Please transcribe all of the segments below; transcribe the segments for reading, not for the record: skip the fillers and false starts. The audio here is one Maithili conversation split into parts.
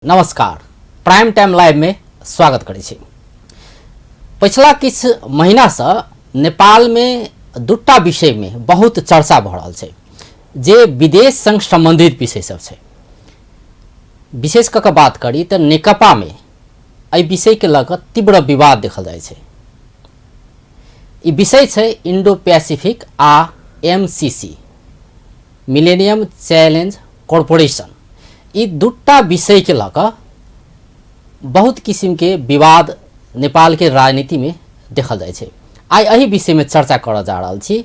नमस्कार, प्राइम टाइम लाइव में स्वागत करै छी। पछिला किछु महीनासँ नेपालमे दूटा विषयमे बहुत चर्चा भऽ रहल छै जे विदेश संग सम्बन्धित विषय सब छै। विशेष कऽ कऽ बात करी तऽ नेकपामे एहि विषयके लऽ कऽ तीव्र विवाद देखल जाइ छै। ई विषय छै इंडो पैसिफिक आ एमसीसी, मिलेनियम चैलेंज कॉरपोरेशन। ई दूटा विषयके लऽ कऽ बहुत किसिमके विवाद नेपालके राजनीतिमे देखल जाइ छै। आइ एहि विषयमे चर्चा करऽ जा रहल छी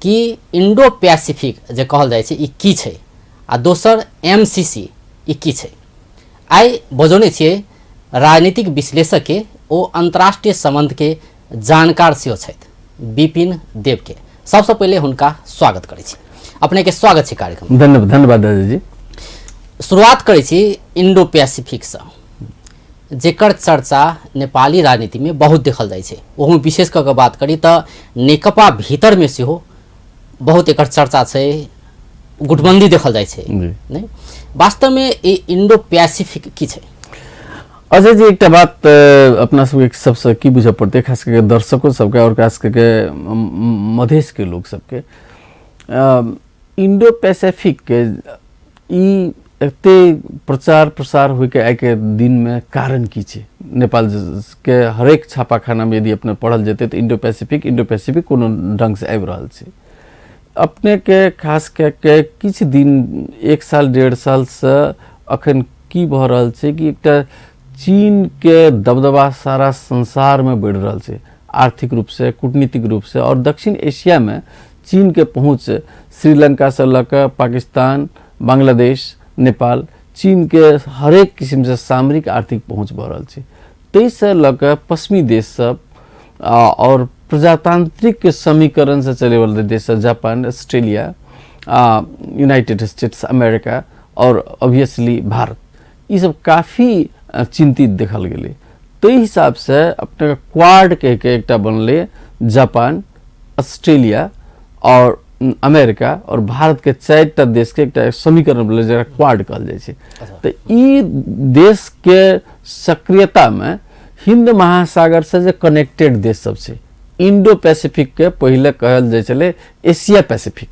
कि इंडो पैसिफिक जे कहल जाइ छै ई की छै आ दोसर एमसीसी ई की छै। आइ बजौने छियै राजनीतिक विश्लेषकके, ओ अन्तर्राष्ट्रीय सम्बन्धके जानकार सेहो छथि, विपिन देवके। सबसँ पहिले हुनका स्वागत करै छी। अपनेके स्वागत छै कार्यक्रम। धन्यवाद, धन्यवाद दादा जी। शुरुआत करै छी इंडो पैसिफिकसँ, जेकर चर्चा नेपाली राजनीतिमे बहुत देखल जाइ छै। ओहूमे विशेष कऽ कऽ बात करी तऽ नेकपा भीतरमे सेहो बहुत एकर चर्चा छै, गुटबंदी देखल जाइ छै। नहि, वास्तवमे ई इंडो पैसिफिक की छै? अजय जी, एकटा बात अपना सबके सबसँ की बुझऽ पड़तै, खास करके दर्शको सबके और खास करके मधेशके लोक सबके, इंडो पैसिफिक के ई एते प्रचार प्रसार होइके आइके दिनमे कारण की छै? नेपाल के हरेक छापाखानामे यदि अपने पढ़ल जेतै तऽ इंडो पैसिफिक, इंडो पैसिफिक कोनो ढङ्गसँ आबि रहल छै। अपनेके खास कए के किछु दिन, एक साल डेढ़ सालसँ अखन की भऽ रहल छै कि एकटा चीनके दबदबा सारा संसारमे बढ़ि रहल छै, आर्थिक रूपसँ, कूटनीतिक रूपसँ। आओर दक्षिण एशियामे चीनके पहुँच श्रीलंकासँ लऽ कऽ पाकिस्तान, बांग्लादेश, नेपाल, चीनके हरेक किसिमसँ सामरिक आर्थिक पहुँच भऽ रहल छै। ताहिसँ लऽ कऽ पश्चिमी देश सब आओर प्रजातांत्रिक समीकरणसँ चलैवला देश सब, Japan, Australia, United states America आओर ऑब्वियसली भारत, ई सब काफी चिन्तित देखल गेलै। ताहि हिसाबसँ अपने क्वाड कहिके एकटा बनलै, जापान, ऑस्ट्रेलिया आओर अमेरिका आओर भारतके चारिटा देशके एकटा समीकरण बनलै जकरा क्वाड कहल जाइ छै। तऽ ई देशके सक्रियतामे हिंद महासागरसँ जे कनेक्टेड देश सब छै, इंडो पैसिफिकके पहिले कहल जाइ छलै एशिया पैसिफिक।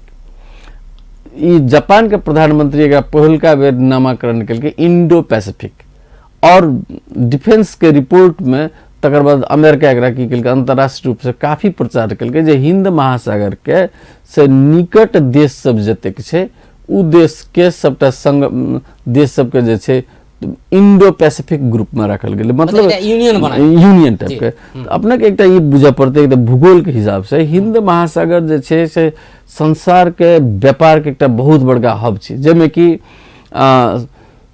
ई जापानके प्रधानमंत्री एकरा पहिलुका बेर नामाकरण केलकै इंडो पैसिफिक। और डिफेंस के रिपोर्ट में तकर बाद अमेरिका एकरा की केलकै, अंतर्राष्ट्रीय रूप से काफी प्रचार केलकै जे हिंद महासागर के से निकट देश सब जतेक छै उ देश के सबटा संग देश सबके जे छै इंडो पैसिफिक ग्रुप में राखल गेलै, मतलब यूनियन बना, यूनियन टाइप के। अपने के एकटा ई बुझऽ पड़तै कि भूगोल के हिसाब से हिंद महासागर जे छै से संसार के व्यापार के एकटा बहुत बड़का हब छै, जाहिमे कि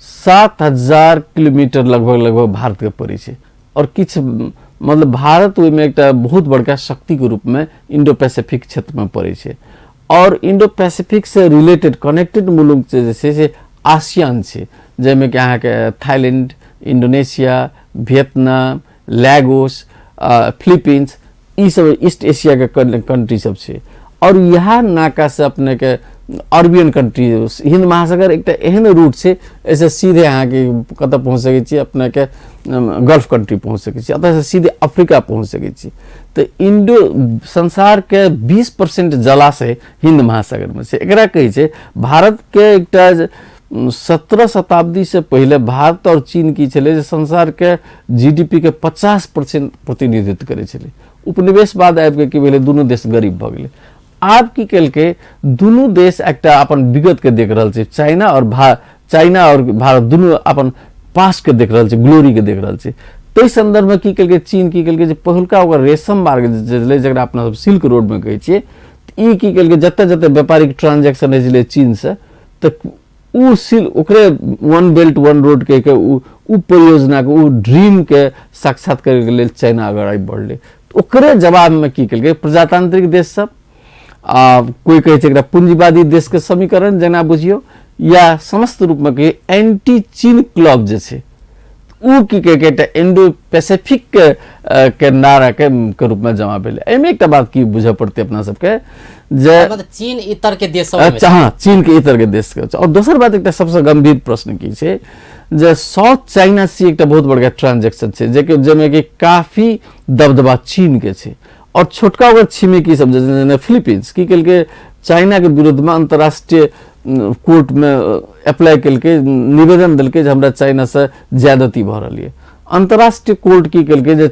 7000 किलोमीटर लगभग लगभग भारत के पड़ै छै। और किछु मतलब भारत ओहिमे एकटा बहुत बड़का शक्ति के रूप में इंडो पैसिफिक क्षेत्र में पड़ै छै। और इंडो पैसिफिक से रिलेटेड कनेक्टेड मुल्क जे छै से आसियान छै, जाहिमे कि अहाँके थाईलैंड, इंडोनेशिया, वियतनाम, लैगोस, फिलीपींस, ई सब ईस्ट एशिया के कंट्री सब छै। और इएह नाका से अपने के अरबियन कंट्री, हिंद महासागर एकटा एहन रूट छै एहिसँ सीधे अहाँके कतऽ पहुँच सकै छी, अपने के गल्फ कंट्री पहुँच सकै छी, एतऽसँ सीधे अफ्रीका पहुँच सकै छी। तऽ इंडो संसार के 20% जलाशय हिंद महासागर में छै। एकरा कहै छै भारत के एकटा 17 शताब्दी से पहिले भारत और चीन की छलै जे संसार के जीडीपी के 50% प्रतिनिधित्व करै छलै। उपनिवेशवाद आबि के की भेलै, दुनू देश गरीब भऽ गेलै। आब की केलकै, दुनू देश एकटा अपन विगत के देख रहल छै, चाइना और भारत दुनू अपन पास के देख रहल छै, ग्लोरी के देख रहल छै। ताहि संदर्भ में की केलकै चीन, की केलकै जे पहिलुका ओकर रेशम मार्ग जे छलै, जकरा अपना सब सिल्क रोड में कहै छियै, ई की केलकै जतऽ जतऽ व्यापारिक ट्रांजेक्शन होइ छलै चीन से, तऽ उ सिल ओकरे वन बेल्ट वन रोड कहि के उ परियोजना के, उ ड्रीम के साक्षात करे के लेल चाइना अगर आगू बढ़लै। ओकरे जवाब में की केलकै प्रजातांत्रिक देश सब, आ कोई कहै छै एकरा पूंजीवादी देश के समीकरण जेना बुझियौ, या समस्त रूप में कहियौ एंटी चीन क्लब जे छै उ की केलकै एकटा इंडो पैसिफिक के नारा के रूप में जमा भेलै। एहिमे एकटा बात की बुझऽ पड़तै अपना सबके जे मतलब चीन इतर के देश सब अच्छा, हाँ, चीन के इतर के देश के। और दोसर बात एकटा सबसँ गंभीर प्रश्न की छै जे साउथ चाइना सी एकटा बहुत बड़का ट्रांजेक्शन छै, जेके जाहिमे कि काफी दबदबा चीन के छै। और छोटका ओकर छिमेकी सब जेना फिलीपींस की केलकै, चाइना के विरुद्ध में अंतर्राष्ट्रीय कोर्ट में अप्लाई केलकै, निवेदन देलकै जे हमरा चाइना से ज्यादती भऽ रहल यऽ। अंतर्राष्ट्रीय कोर्ट की केलकै जे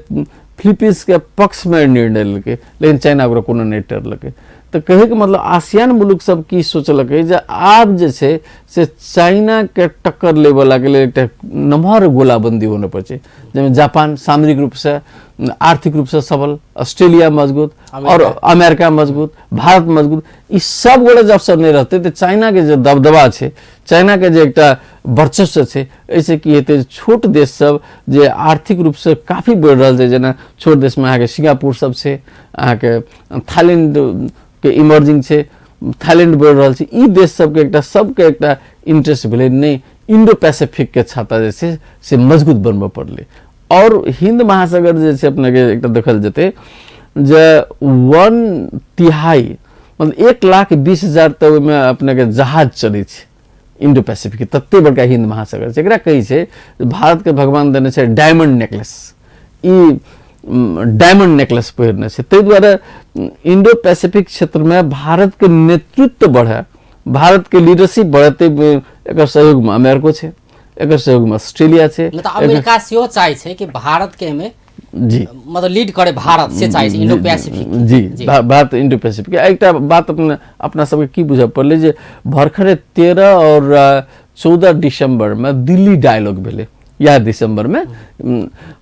फिलीपींस के पक्ष में निर्णय लेलकै, लेकिन चाइना ओकरा कोनो नहि टेरलकै। तऽ कहैके मतलब आसियान मुल्क सब की सोचलकै जे आब जे छै से चाइना के टक्कर लेवलाके लेल एकटा नमहर गोलाबंदी होना पड़ै छै, जाहिमे जापान सामरिक रूपसँ आर्थिक रूपसँ सबल, ऑस्ट्रेलिया मजबूत और अमेरिका मजबूत, भारत मजबूत, ई सब गोटे जब सब नहि रहतै तऽ चाइनाके जे दबदबा छै, चाइनाके जे एकटा वर्चस्व छै, एहिसँ की हेतै छोट देश सब जे आर्थिक रूपसँ काफी बढ़ि रहल छै, जेना छोट देशमे अहाँके सिंगापुर सब छै, अहाँके थाईलैंड के इमर्जिंग छै, थाईलैंड बढ़ि रहल छै, ई देश सबके एकटा सबके एकटा इंटरेस्ट भेलै नहि इंडो पैसिफिक के छाता जे छै से मजबूत बनबऽ पड़लै। और हिंद महासागर जे छै अपनेके एकटा देखल जेतै जे 1/3 मतलब 1,20,000 तऽ ओहिमे अपनेके जहाज चलै छै इंडो पैसिफिक, तते बड़का हिंद महासागर छै। एकरा कहै छै भारतके भगवान देने छै डायमंड नेकलेस, ई डायमंड नेकलेस पहिरने छै। ताहि दुआरे इंडो पैसिफिक क्षेत्रमे भारतके नेतृत्व बढ़े, भारतके लीडरशिप बढ़े, एकर सहयोगमे अमेरिको छै, एकर सहयोगमे ऑस्ट्रेलिया छै। मतलब अमेरिका सेहो चाहै छै कि भारत के एहिमे जी मतलब लीड करे, भारत से चाहै छै इंडो पैसिफिक। जी, भारत इंडो पैसिफिक। एकटा बात अपना सबके की बुझऽ पड़लै जे भरखरे 13 और 14 दिसंबर में दिल्ली डायलॉग भेलै, इएह दिसंबर में।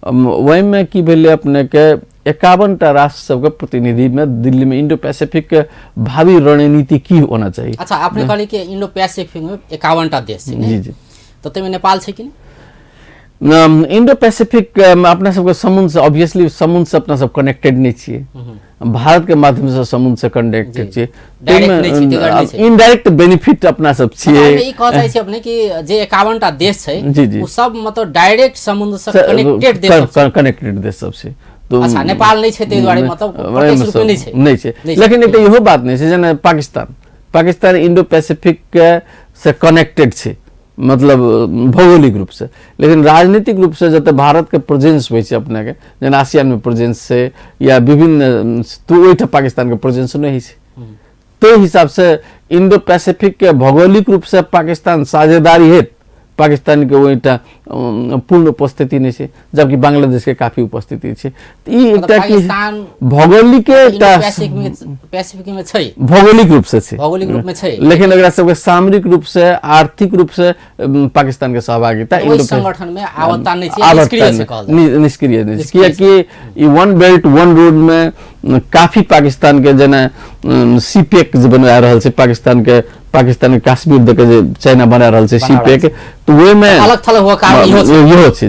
ओहिमे की भेलै अपनेके 51टा राष्ट्र सबके प्रतिनिधि में दिल्ली में इंडो पैसिफिक के भावी रणनीति की होना चाहिए। अच्छा, अपने कहली कि इंडो पैसिफिक में 51टा देश छै। जी जी, तो ताहिमे नेपाल छै कि नहि? इंडो पैसिफिक अपना सबके समुद्र से ऑब्वियसली समुद्र से अपना सब कनेक्टेड नहीं छियै, भारत के माध्यम से समुद्र से कनेक्टेड छियै, इनडायरेक्ट बेनिफिट अपना सब छियै। ई कह जाइ छै अपने कि जे 51टा देश छै ओ सब मतलब डायरेक्ट समुद्र से कनेक्टेड देश सब, कनेक्टेड देश सब छै। तो अच्छा, नेपाल नहीं छै ताहि दुआरे मतलब प्रत्यक्ष रूप में नहीं छै, नहीं छै। लेकिन एकटा इहो बात नहीं छै जेना पाकिस्तान इंडो पैसिफिक के से कनेक्टेड छै मतलब भौगोलिक रूप से, लेकिन राजनीतिक रूप से जतऽ भारत के प्रेजेंस होइ छै अपने के, जेना आसियान में प्रेजेंस छै या विभिन्न, तो ओहिठाम पाकिस्तान के प्रेजेंस नहि होइ छै। ताहि हिसाब से इंडो पैसिफिक के भौगोलिक रूप से पाकिस्तान साझेदारी हेत, पाकिस्तान के ओहिठाम पूर्ण उपस्थिति नहि छै, जबकि बांग्लादेश के काफी उपस्थिति छै। ई एकटा भौगोलिक पैसिफिक में छै, भौगोलिक रूप से छै, भौगोलिक रूप में छै, लेकिन एकरा सबके सामरिक रूप से आर्थिक रूप से पाकिस्तान के सहभागिता ओहि संगठन में आवता नहि छै, निष्क्रिय छै, कहल जाय निष्क्रिय नहि छै। कियाकि ई वन बेल्ट वन रोड में काफी पाकिस्तान के जेना सीपेक जे बना रहल छै, पाकिस्तान के कश्मीर दऽ के जे चाइना बना रहल छै सीपेक, तऽ ओहिमे अलग थलग हुआ कारण इहो छै,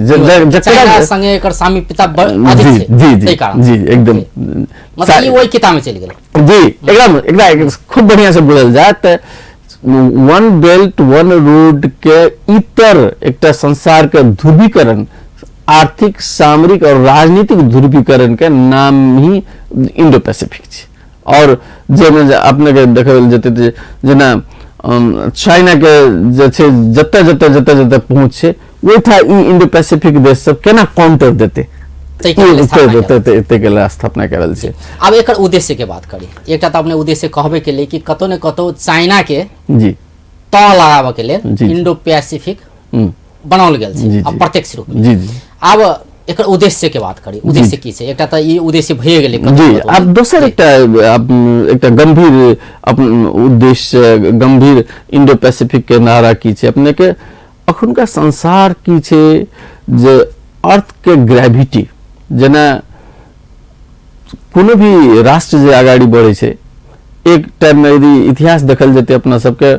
चाइना संगे एकर सामीप्यता अधिक छै। जी जी जी एकदम, मतलब ई ओहि किताब में चलि गेलै। जी, एकरा एकरा खूब बढ़िया से बुझल जाय तऽ वन बेल्ट वन रोड के इतर एकटा संसार के ध्रुवीकरण, आर्थिक सामरिक और राजनीतिक ध्रुवीकरण के नाम ही इंडो पैसिफिक छै। और जाहिमे अपने के देखल जेतै जेना चाइना के जे छै जतऽ जतऽ जतऽ जतऽ पहुँच छै ओहिठाम ई इंडो पैसिफिक देश सब केना काउंटर देतै, ताहिके लेल स्थापना करल छै। आब एकर उद्देश्य के बात करी, एकटा तऽ अपने उद्देश्य कहबे के लिए कि कतौ ने कतौ चाइना के जी तह लगाबऽ के लेल इंडो पैसिफिक बनाओल गेल छै अप्रत्यक्ष रूप में। जी जी, आब एकर उद्देश्य के बात करी, उद्देश्य की छै? एकटा तऽ ई उद्देश्य भए गेलै जी। आब दोसर एकटा एकटा गंभीर उद्देश्य, गंभीर इंडो पैसिफिक के नारा की छै अपने के, अखुनका संसार की छै जे अर्थ के ग्रेविटी, जेना कोनो भी राष्ट्र जे अगाडि बढ़ै छै, एक टाइम में यदि इतिहास देखल जेतै अपना सबके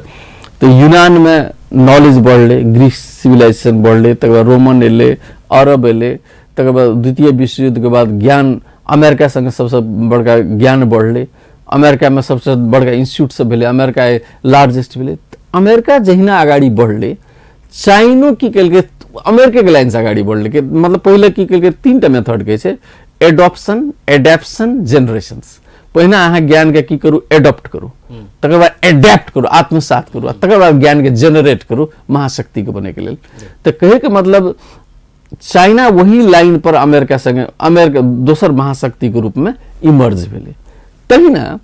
तऽ यूनान में नॉलेज बढ़लै, ग्रीस सिविलाइजेशन बढ़लै, तकर बाद रोमन एलै, अरब एलै, तकर बाद द्वितीय विश्व युद्ध के बाद ज्ञान अमेरिका संगे सबसँ बड़का ज्ञान बढ़लै, अमेरिका में सबसँ बड़का इंस्टीट्यूट सब भेलै, अमेरिका लार्जेस्ट भेलै। अमेरिका जहिना अगाडि बढ़लै, चाइनो की केलकै अमेरिका के लाइन से अगाडि बढ़लै। मतलब पहिले की केलकै, 3टा मेथड कहै छै, एडॉप्शन, एडेप्शन, जेनरेशंस। पहिने अहाँ ज्ञान के की करू, एडॉप्ट करू, तकर बाद एडेप्ट करू, आत्मसात करू, आ तकर बाद ज्ञानके जेनरेट करू महाशक्तिके बनैके लेल। तऽ कहैके मतलब चाइना वही लाइन पर अमेरिका संगे, अमेरिका दोसर महाशक्तिके रूपमे इमर्ज भेलै। तहिना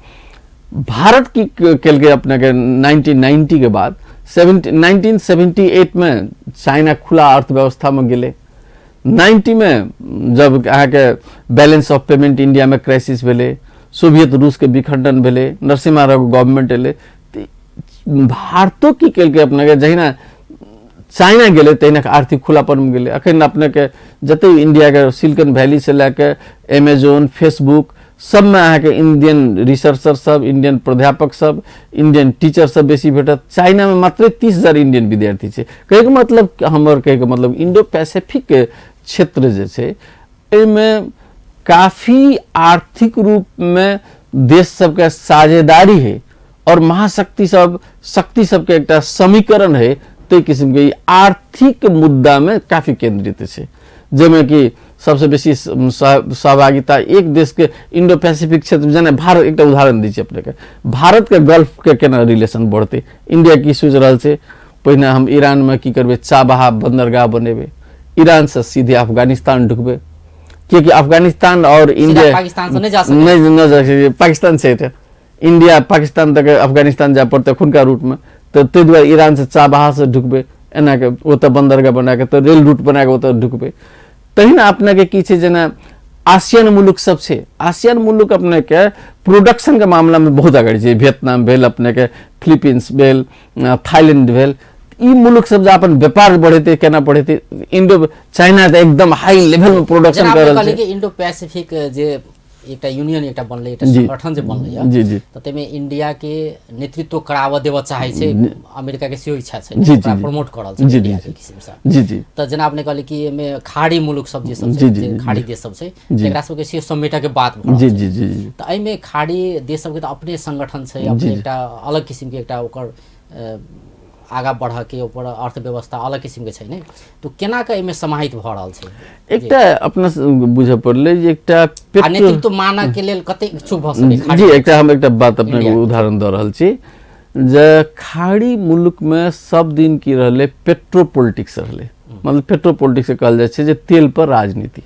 भारत की केलकै अपनेके 1990 के बाद 1978 में चाइना खुला अर्थव्यवस्था में गेलै। 90 में जब अहाँके बैलेंस ऑफ पेमेंट इंडिया में क्राइसिस भेलै, सोवियत रूस के विखंडन भेलै, नरसिम्हा राव गवर्नमेंट एलै, भारतो की केलकै अपनेके जहिना चाइना गेलै तहिना आर्थिक खुलापन में गेलै। अखन अपनेके जते इंडिया के सिलिकॉन वैली से लए के एमेजोन, फेसबुक सबमे अहाँके इंडियन रिसर्चर सब, इंडियन प्राध्यापक सब, इंडियन टीचर सब बेसी भेटत। चाइनामे मात्रे 30,000 इंडियन विद्यार्थी छै। कहैके मतलब हमर कहैके मतलब इंडो पैसिफिक क्षेत्र जे छै एहिमे काफी आर्थिक रूपमे देश सबके साझेदारी है और महाशक्ति सब, शक्ति सबके एकटा समीकरण है। ताहि किसिमके ई आर्थिक मुद्दामे काफी केंद्रित छै, जाहिमे कि सबसे बेसी सहभागिता एक देश के इंडो पैसिफिक क्षेत्र जेना भारत, एकटा उदाहरण दै छी अपनेके, भारत के गल्फ के केना रिलेशन बढ़तै। इंडिया की सोचि रहल छै, पहिने हम ईरानमे की करबै, चाबहा बंदरगाह बनेबै, ईरान से सीधे अफगानिस्तान ढुकबै, कियाकि अफगानिस्तान और इंडिया पाकिस्तान से नहि जा सकै। नहि जा सकै, पाकिस्तान छै तऽ इंडिया पाकिस्तान तक अफगानिस्तान जाय पड़तै एखुनका रूटमे, तऽ ताहि दुआरे ईरान से चाबहा से ढुकबै, एना के ओतऽ बंदरगाह बना के, तऽ रेल रूट बना के ओतऽ ढुकबै। तहिना अपनेके की छै, जेना आसियान मुल्क सब छै, आसियान मुल्क अपनेके प्रोडक्शनके मामलामे बहुत अगाडि छै। वियतनाम भेल, अपनेके फिलीपींस भेल, थाईलैंड भेल, ई मुल्क सब जे अपन व्यापार बढ़ेतै केना बढ़ेतै। इंडो चाइना तऽ एकदम हाई लेवलमे प्रोडक्शन कर रहल छै। इंडो पैसिफिक जे एकटा यूनियन एकटा बनलै, एकटा संगठन जे बनलै, जी जी, तऽ ताहिमे इंडिया के नेतृत्व कराबऽ देबऽ चाहै छै, अमेरिका के सेहो इच्छा छै ओकरा प्रमोट करल छै इंडिया के किसिमसँ। जी जी। तऽ जेना अपने कहली कि एहिमे खाड़ी मुल्क सब जे सब छै, जे खाड़ी देश सब छै, एकरा सबके सेहो समेटऽ के बात भऽ जी जी जी। तऽ एहिमे खाड़ी देश सबके तऽ अपने संगठन छै, अपने एकटा अलग किसिमके एकटा ओकर आगा बढ़ऽ के ओकर अर्थव्यवस्था अलग किसिमके छै ने, तऽ केना के एहिमे समाहित भऽ रहल छै? एकटा अपना बुझऽ पड़लै जे एकटा नेतृत्व मानऽ के लेल कते इच्छुक भऽ सकै। जी, एकटा हम एकटा बात अपने उदाहरण दऽ रहल छी जे खाड़ी मुल्कमे सब दिन की रहलै, पेट्रोपोलिटिक्स रहलै। मतलब पेट्रोपोलिटिक्स कहल जाइ छै जे तेल पर राजनीति।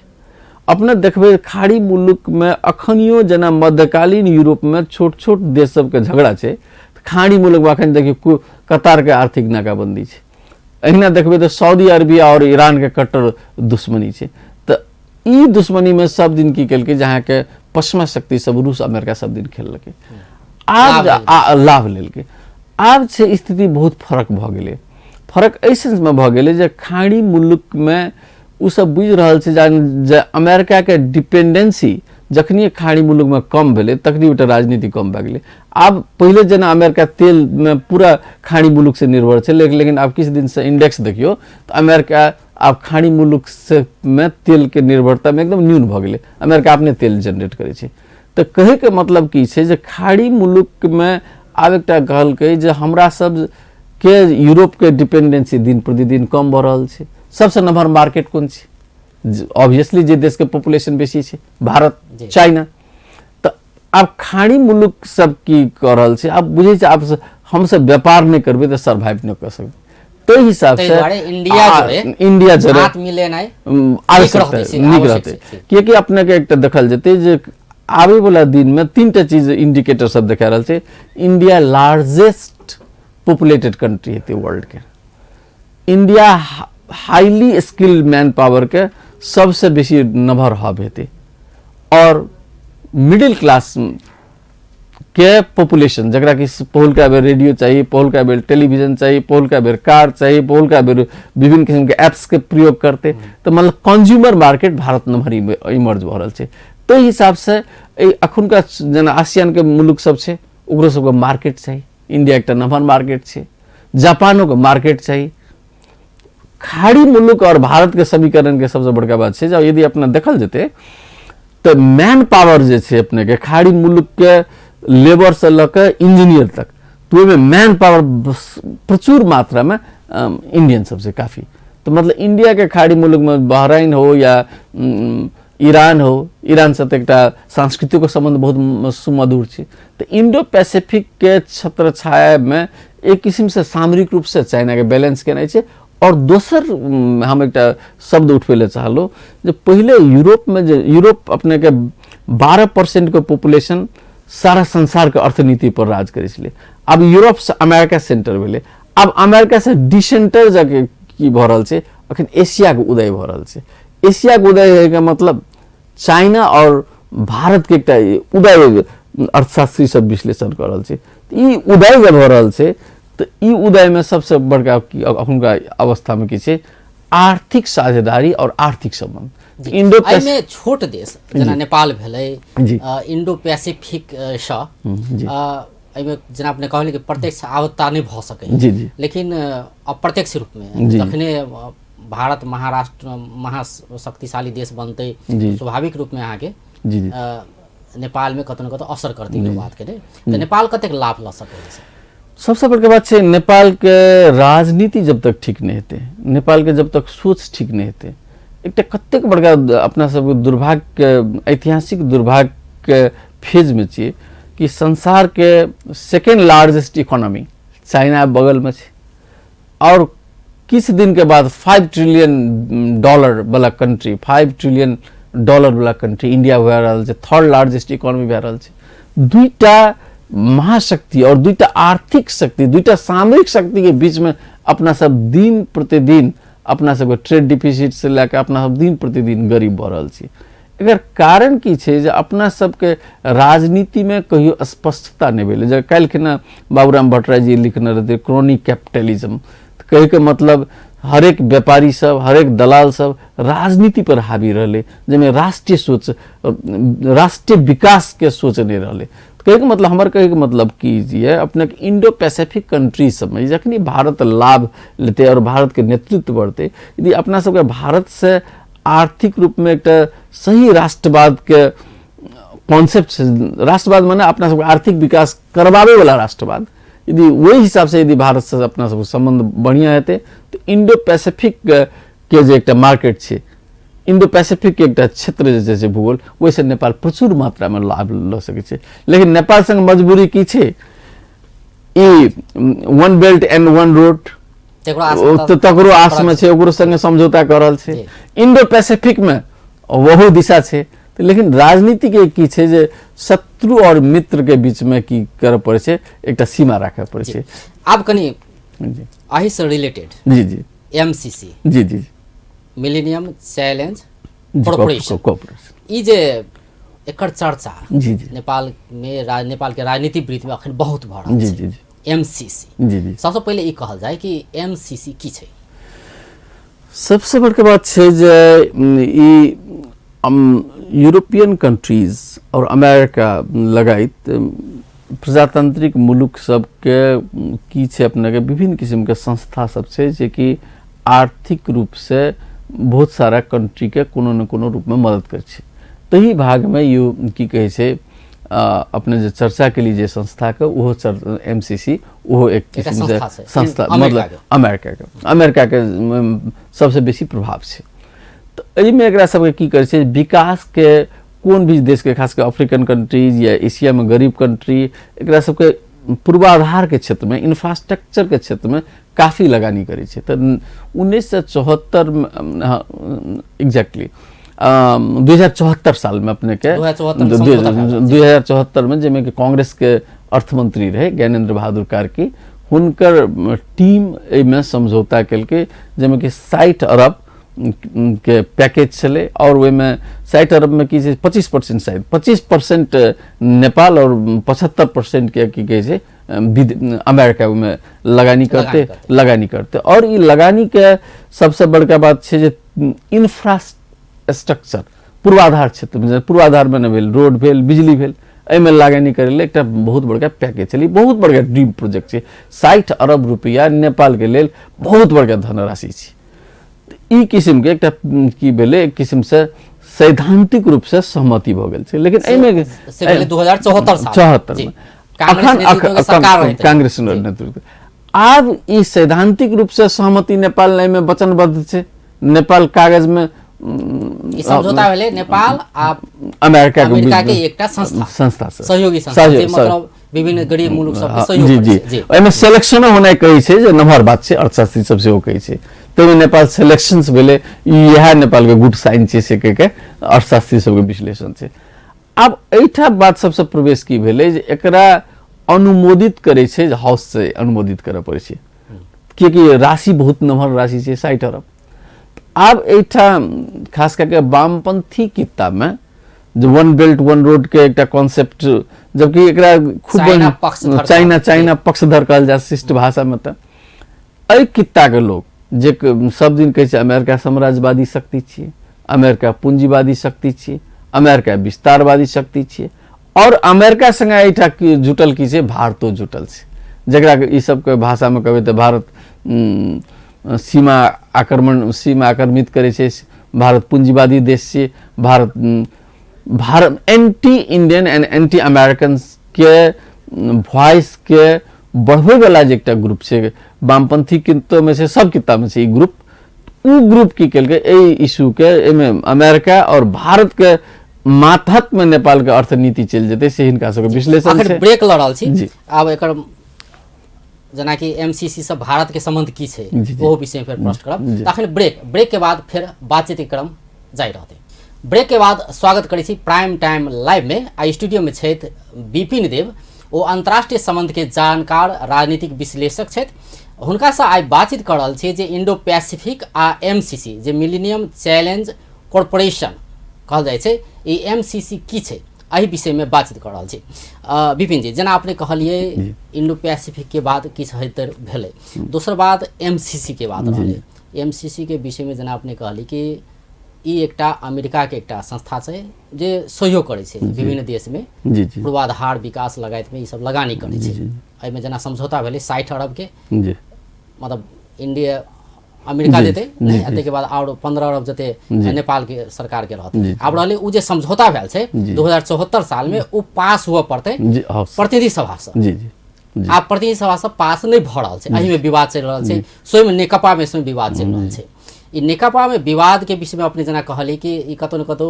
अपने देखबै खाड़ी मुल्कमे अखनियो जेना मध्यकालीन यूरोपमे छोट छोट देश सबके झगड़ा छै, खाड़ी मुल्कमे अखन देखियौ कतारके आर्थिक नाकाबंदी छै। एहिना देखबै तऽ सऊदी अरबिया और ईरानके कट्टर दुश्मनी छै। तऽ ई दुश्मनीमे सब दिन की केलकै जे अहाँके पश्चिमा शक्ति सब रूस अमेरिका सब दिन खेललकै, आब लाभ लेलकै। आब छै स्थिति बहुत फरक भऽ गेलै। फरक एहि सेंसमे भऽ गेलै जे खाड़ी मुल्कमे ओ सब बुझि रहल छै जे अमेरिकाके डिपेंडेंसी जखनिए खाड़ी मुल्कमे कम भेलै तखनी ओटा राजनीति कम भए गेलै। आब पहिले जेना अमेरिका तेलमे पूरा खाड़ी मुल्क से निर्भर छै, लेकिन आब किछु दिनसँ इंडेक्स देखियौ तऽ अमेरिका आब खाड़ी मुल्क से मे तेलके निर्भरतामे एकदम न्यून भऽ गेलै। अमेरिका अपने तेल जनरेट करै छै। तऽ कहैके मतलब की छै जे खाड़ी मुल्कमे आब एकटा कहलकै जे हमरा सबके यूरोपके डिपेंडेंसी दिन प्रतिदिन कम भऽ रहल छै। सबसँ नम्हर मार्केट कोन छै? ऑब्वियसली जे देशके पॉपुलेशन बेसी छै, भारत, चाइना। तऽ आब खाड़ी मुल्क सब की कऽ रहल छै, आब बुझै छै आब हमसब व्यापार नहि करबै तऽ सर्वाइव नहि कऽ सकबै। ताहि हिसाबसँ इंडिया जोड़े आवश्यकता नीक रहतै, कियाकि अपनेके एकटा देखल जेतै जे आबै वाला दिनमे तीनटा चीज इंडिकेटर सब देखा रहल छै। इंडिया लार्जेस्ट पॉपुलेटेड कंट्री हेतै वर्ल्ड के, India highly skilled man power के सबसे बेसी नम्हर हब हेतै, और मिडिल क्लास के पॉपुलेशन जकरा कि पहिलुका बेर रेडियो चाही, पहिलुका बेर टेलीविजन चाही, पहिलुका बेर कार चाही, पहिलुका बेर विभिन्न किसिमके एप्सके प्रयोग करतै, तऽ मतलब कंज्यूमर मार्केट भारत नम्हर इमर्ज भऽ रहल छै। ताहि हिसाबसँ एहि अखुनका जेना आसियानके मुल्क सब छै ओकरो सबके मार्केट चाही, इंडिया एकटा नम्हर मार्केट छै, जापानोके मार्केट चाही। खाड़ी मुल्क और भारत के समीकरण के सबसे बड़का बात छै जे यदि अपना देखल जेतै तऽ मैन पावर जे छै अपने के खाड़ी मुल्क के लेबर से लऽ के इंजीनियर तक, तऽ ओहिमे मैन पावर प्रचुर मात्रा में इंडियन सबसे काफी। तऽ मतलब इंडिया के खाड़ी मुल्क में बहराइन हो या ईरान हो, ईरान से तऽ एकटा सांस्कृतिको सम्बन्ध बहुत सुमधुर छै। तऽ इंडो पैसिफिक के छत्र छायामे एक किसिमसँ सामरिक रूपसँ चाइनाके बैलेंस केनाइ छै। और दोसर हम एकटा शब्द उठबै लए चाहलहुँ जे पहिले यूरोपमे जे यूरोप अपनेके 12% के पॉपुलेशन सारा संसारके अर्थनीति पर राज करै छलै, आब यूरोपसँ अमेरिका सेंटर भेलै, आब अमेरिकासँ डिसेंटर जाके की भऽ रहल छै, अखन एशियाके उदय भऽ रहल छै। एशियाके उदय होइके मतलब चाइना और भारतके एकटा उदय अर्थशास्त्री सब विश्लेषण कऽ रहल छै। ई उदय जे भऽ रहल छै तऽ ई उदयमे सबसँ बड़का की अखुनका अवस्थामे की छै, आर्थिक साझेदारी और आर्थिक सम्बन्ध। इंडो एहिमे छोट देश जेना नेपाल भेलै, इंडो पैसिफिक सँ एहिमे जेना अपने कहलियै कि प्रत्यक्ष आवता नहि भऽ सकै, लेकिन अप्रत्यक्ष रूपमे जखने भारत महाराष्ट्र महाशक्तिशाली देश बनतै स्वाभाविक रूपमे अहाँके नेपालमे कतौ ने कतौ असर करतै ई बातके लेल। तऽ नेपाल कतेक लाभ लऽ सकै छै? सबसे बड़का बात छै नेपालके राजनीति जब तक ठीक नहि हेतै, नेपालके जब तक सोच ठीक नहि हेतै, एकटा कतेक बड़का अपना सबके दुर्भाग्यके ऐतिहासिक दुर्भाग्यके फेजमे छियै कि संसारके सेकेंड लार्जेस्ट इकोनॉमी चाइना बगलमे छै और किछु दिनके बाद 5 ट्रिलियन डॉलर वाला कंट्री, 5 ट्रिलियन डॉलर वाला कंट्री इंडिया भए रहल छै, थर्ड लार्जेस्ट इकोनॉमी भए रहल छै। दुईटा महाशक्ति और दुईटा आर्थिक शक्ति, दुईटा सामरिक शक्ति के बीच में अपना सब दिन प्रतिदिन अपना सबके ट्रेड डिफिसिट से लए कऽ अपना सब दिन प्रतिदिन गरीब भऽ रहल छी। एकर कारण की छै जे अपना सबके राजनीतिमे कहियो स्पष्टता नहि भेलै। जे काल्हिखिना बाबूराम भट्टराई जी लिखने रहथिन क्रोनिक कैपिटलिज्म, कहैके मतलब हरेक व्यापारी सब, हरेक दलाल सब राजनीति पर हावी रहलै, जाहिमे राष्ट्रीय सोच, राष्ट्रीय विकासके सोच नहि रहलै। कहैके मतलब, हमर कहैके मतलब की ये अपने इंडो पैसिफिक कंट्री सबमे जखनी भारत लाभ लेतै और भारतके नेतृत्व बढ़तै, यदि अपना सबके भारत से आर्थिक रूपमे एकटा सही राष्ट्रवादके कॉन्सेप्ट छै, राष्ट्रवाद माने अपना सबके आर्थिक विकास करबाबै वाला राष्ट्रवाद, यदि ओहि हिसाबसँ यदि भारतसँ अपना सबके सम्बन्ध बढ़िआँ हेतै तऽ इंडो पैसिफिक के जे एकटा मार्केट छै, इंडो पैसिफिक के एकटा क्षेत्र जे छै भूगोल, ओहिसँ नेपाल प्रचुर मात्रामे लाभ लऽ सकै छै। लेकिन नेपाल संग मजबूरी की छै, ई one belt and one road तकरो आसमे छै, ओकरो संगे समझौता कऽ रहल छै, इंडो पैसिफिकमे ओहो दिशा छै। लेकिन राजनीति के की छै जे शत्रु और मित्र के बीच में की करऽ पड़ै छै, एकटा सीमा राखऽ पड़ै छै। आब कनि एहि से रिलेटेड जी जी एमसीसी जी जी मिलेनियम चैलेंज कॉर्पोरेशन, ई जे एकर चर्चा जी जी नेपाल में नेपाल के राजनीतिक वृत्त में अखन बहुत भऽ रहल जी जी जी एमसीसी जी जी सबसँ पहिले ई कहल जाय कि एमसीसी की छै। सबसे बड़का बात छै जे ई यूरोपियन कंट्रीज और अमेरिका लगाइत प्रजातांत्रिक मुल्क सबके की छै, अपने के विभिन्न किस्म के संस्था सब छै जे कि आर्थिक रूप से बहुत सारा कंट्री के कोनो न कोनो रूप में मदद करै छै। तही भाग में यो की कहै छै अपने जे चर्चा के लिए जे संस्था के ओहो एमसीसी ओहो एक किस्म से संस्था, मतलब अमेरिका के सबसे बेसी प्रभाव छै। तऽ एहिमे एकरा सबके की करै छै, विकास के कोन भी देश के, खास कऽ अफ्रीकन कंट्रीज या एशिया में गरीब कंट्री, एकरा सबके पूर्वाधार के क्षेत्र में, इंफ्रास्ट्रक्चर के क्षेत्र में काफी लगानी करै छै। तऽ 1974 एग्जैक्टली 2074 साल में अपने के 2074 में जाहिमे कि कांग्रेस के अर्थमंत्री रहे ज्ञानेन्द्र बहादुर कार्की, हुनकर टीम एहिमे समझौता केलकै जाहिमे कि 60 अरब के पैकेज छलै और ओहिमे 60 अरब में की छै 25% शायद 25% नेपाल और 75% के की कहै छै अमेरिका ओहिमे लगानी करते लगानी करते। और ई लगानी के सबसे बड़का बात छै जे इंफ्रास्ट्रक्चर पूर्वाधार क्षेत्र में, पूर्वाधार में भेल रोड भेल बिजली भेल, एहिमे लगानी करै लेल एकटा बहुत बड़का पैकेज छलै, बहुत बड़का ड्रीम प्रोजेक्ट छै। 60 अरब रुपैआ नेपाल के लेल बहुत बड़का धनराशि छै। ई किसिम के एकटा की भेलै, एक किसिम से सैद्धांतिक रूप से सहमति भऽ गेल छै। लेकिन एहिमे 2074 में कांग्रेस नेतृत्व आब ई सैद्धांतिक रूप से सहमति नेपाल एहिमे वचनबद्ध छै। नेपाल कागज में ई समझौता भेलै नेपाल आ अमेरिका अमेरिका के एकटा संस्था संस्था से सहयोगी संस्था जे मतलब विभिन्न गरीब मुलुक सबके सहयोग जी करै जी छै। जी एहिमे सेलेक्शनो होनाइ कहै छै जे नमहर बात छै, अर्थशास्त्री सब सेहो कहै छै। ताहिमे नेपाल सेलेक्शन भेलै, इएह नेपालके गुड साइन छै से कहि के अर्थशास्त्री सबके विश्लेषण छै। आब एहिठाम बात सबसँ प्रवेश की भेलै जे एकरा अनुमोदित करै छै जे हाउस से अनुमोदित करऽ पड़ै छै, किएकि राशि बहुत नमहर राशि छै, 60 अरब। आब एहिठाम खास कऽ के वामपंथी किताबमे जे वन बेल्ट वन रोड के एकटा कॉन्सेप्ट, जबकि एकरा खूब चाइना पक्षधर चाइना कहल। चाइना पक्षधर कहल जाय शिष्ट भाषामे। तऽ एहि कित्ताके लोक जे सब दिन कहै छै अमेरिका साम्राज्यवादी शक्ति छियै, अमेरिका पूंजीवादी शक्ति छियै, अमेरिका विस्तारवादी शक्ति छियै, और अमेरिका संगे एहिठाम जुटल की छै, भारतो जुटल छै, जकरा ई सबके भाषामे कहबै तऽ भारत सीमा आक्रमण सीमा आक्रमित करै छै, भारत पूंजीवादी देश छियै, Bharat Bharat anti Indian and anti American के वॉइस के बढ़बै वाला जे एकटा ग्रुप छै वामपंथी किताबमे छै, सब किताबमे छै ई ग्रुप। उ ग्रुप की केलकै एहि इशू के, एहिमे अमेरिका और भारत के मातहत में नेपाल के अर्थनीति चलि जेतै से हिनका सबके विश्लेषण अखन छै। ब्रेक लऽ रहल छी। जी। आब एकर जेनाकि एमसीसी से भारत के संबंध की छै जी, जी। ओहो विषय में फेर प्रश्न करब। जी। तऽ अखन ब्रेक, ब्रेक के बाद फेर बातचीत के क्रम जारी रहतै। ब्रेक के बाद स्वागत करै छी प्राइम टाइम लाइव में। आ स्टूडियो में छथि विपिन देव, ओ अंतर्राष्ट्रीय संबंध के जानकार राजनीतिक विश्लेषक छथि। हुनकासँ आइ बातचीत कऽ रहल छी जे इंडो पैसिफिक आ एमसीसी जे मिलेनियम चैलेंज कॉरपोरेशन कहल जाइ छै, ई एमसीसी की छै एहि विषयमे बातचीत कऽ रहल छी। विपिन जी, जेना अपने कहलियै इंडो पैसिफिक के बाद किछु हद तक भेलै, दोसर बात एमसीसी के बात रहलै। एमसीसी के विषयमे जेना अपने कहलियै कि ई एकटा अमेरिका के एकटा संस्था छै जे सहयोग करै छै विभिन्न देशमे जी जी पूर्वाधार विकास लगायतमे ई सब लगानी करै छै। एहिमे जेना समझौता भेलै 60 अरब के, जी मतलब इंडिया अमेरिका जी, देतै, जी, जी। ताहिके बाद आओर 15 अरब जते जी। नेपाल के सरकार के रहतै। जी, जी। आब रहलै ओ जे समझौता भेल छै जी। 2074 साल में, ओ पास हुअ पड़तै जी हाउस प्रतिनिधि सभा से। जी जी जी आब प्रतिनिधि सभा से पास नहि भऽ रहल छै, एहिमे विवाद चलि रहल छै। स्वयं नेकपा में स्वयं विवाद चलि रहल छै। ई नेकपा में विवाद के विषय में अपने जेना कहलियै कि ई कतौ ने कतौ